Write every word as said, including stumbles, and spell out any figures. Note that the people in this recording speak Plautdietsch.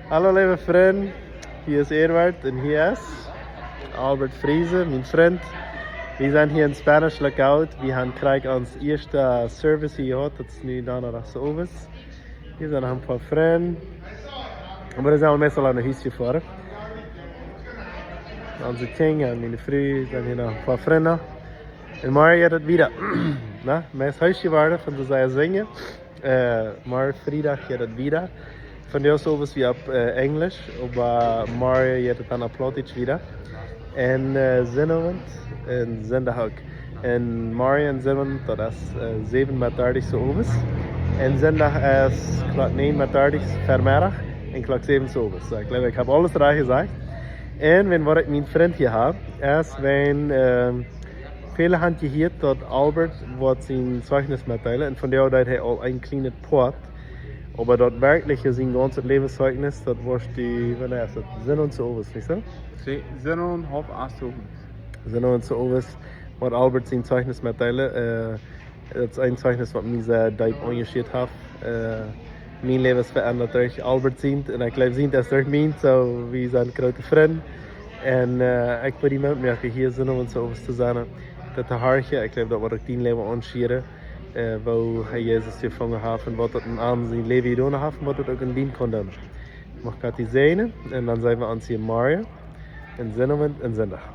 Hallo, leewe Frind. Hia es Eduard un hia es Albert Friesen, mien Frint. Wie sent hia em Spanish Lookout. Wie haben krakjt onsen ieeschten Service hia jehaut. Daut es nu Donnadach zemorjes. Hia sent noch een poa Frind. Oba dee sent aul meist aul no Hus jefoaren. Onse Kjinja un miene Fru sent hia noch een poa Frind. Un morjen jeit daut wieda. Na, meist Hus jeworden von de Seil sinjen. Äh, morjen Friedach jeit daut wieda. Vondoag sowieso opp, äh, Enjlisch, oba morjen jeit daut dan opp Plautdietsch wieda. Un, äh, Sinowent un Sindach uk. Un morjen un Sinowent, daut es, äh, säwen bat dartich zemorjes. Un Sindach es Klock näajen bat dartich Vemeddach un Klock säwen zemorjes. Soo, ekj jleew, ekj hab aules rajcht jesajcht. Un wan waut ekj mien Frint hia hab, es wan, ähm, väle haben jehieet, daut Albert woat sien Zeichnis metdeelen. Un vondoag deed hee aul een kjlienet Poat. Oba daut werkjliche, sien gaunzet Läwenszeugnis, daut woat die, wan es daut? Sinowent zemorjes, nich soo? Sä-, Sinowent haulf acht zemorjes. Sinowent zemorjes, woat Albert sien Zeichnis metdeelen. Äh, daut es een Zeichnis, waut mie sea deep aunjeschieet haft. Äh, mien Läwen es veendat derch Albert sient. Un ekj jleew, sient es derch mien, soo, wie sent groote Frind. Un, äh, ekj wull die Moot moaken, hia Sinowent zemorjes to sennen. Daut to horchen, ekj jleew, daut woat uk dien Läwen aunschieren, äh, woo hee Jesus jefungen haft un waut daut en am sien Läwen jedonen haft un waut daut uk en dien kaun doonen. Mucht Gott die säajnen un dan seenen wie ons hia morjen un Sinowent un Sindach.